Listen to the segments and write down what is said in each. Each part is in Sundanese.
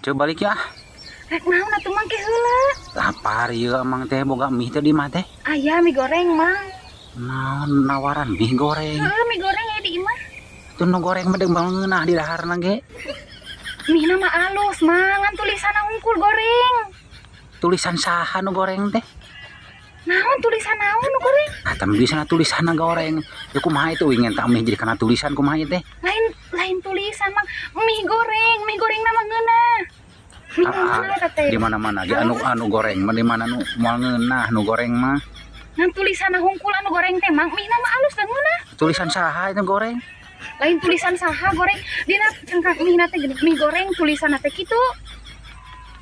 Coba balik ya. Rek naon atuh, Mang, ke heula? Lapar ieu Amang teh, boga mie teh di imah teh? Aya mie goreng, Mang. Naon nawaran mie goreng? Heeh, mie goreng ya di imah. Tuh nu goreng mah deung ngeunah di daharna ge. Mie na mah alus, Mang, ngan tulisanna hungkul goreng. Tulisan saha nu goreng teh? Naon tulisan naon nu goreng? Ah, tapi bisa tulisanna goreng. Ya kumaha itu ingin tak mie jadi kana tulisan, kumaha ieu teh? Lain, lain tulisan, Mang, mie goreng na mah ngeunah. Mie Ah, ngeunah eta teh. Di mana-mana ge anu anu goreng mah di mana nu moal ngeunah nu goreng mah. Ngan tulisanna hungkul anu goreng teh, Mang, mie na mah alus dan ngeunah. Tulisan saha itu goreng? Lain tulisan saha goreng, dina cengkak mie na teh geuning mie goreng tulisanna teh kitu.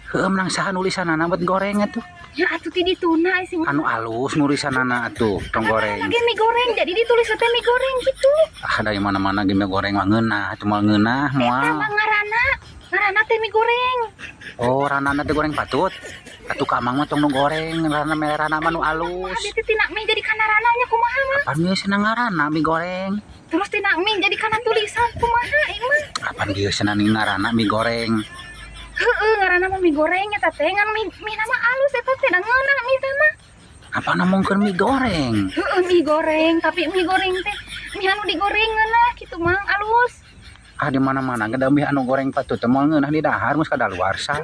Heueuh, menang saha nulisanana buat goreng atuh? Ya atuh ti dituna sih. Anu alus nulisanana atuh tong goreng. Lagi mie goreng, jadi ditulis teh mie goreng gitu. Ah, dari mana-mana ge mie goreng mah ngeunah, atuh moal ngeunah Eta moal. mah ngaranna, ngaranna teh mie goreng. Oh, ranana teh goreng patut. Atuh ka Amang mah tong nu goreng, rana mere rana mah nu alus. Abi teh tina mie jadi kana rananya kumaha, Mah? Apan geus cenah ngaranna mie goreng? Terus tina mie jadi kana tulisan kumaha ieu mah? Apan geus cenah ngaranna mie goreng? Heeh, ngaranna mah mie goreng eta teh, ngan mie mie na mah alus eta teh, da ngeunah mie teh mah. Apa ngomongkeun mie goreng? Heeh, mie goreng, tapi mie goreng teh mie anu digoreng ngeunah kitu, Mang, alus. Ah, di mana-mana ge da mie anu goreng patut teh moal ngeunah di dahar geus kadaluarsa.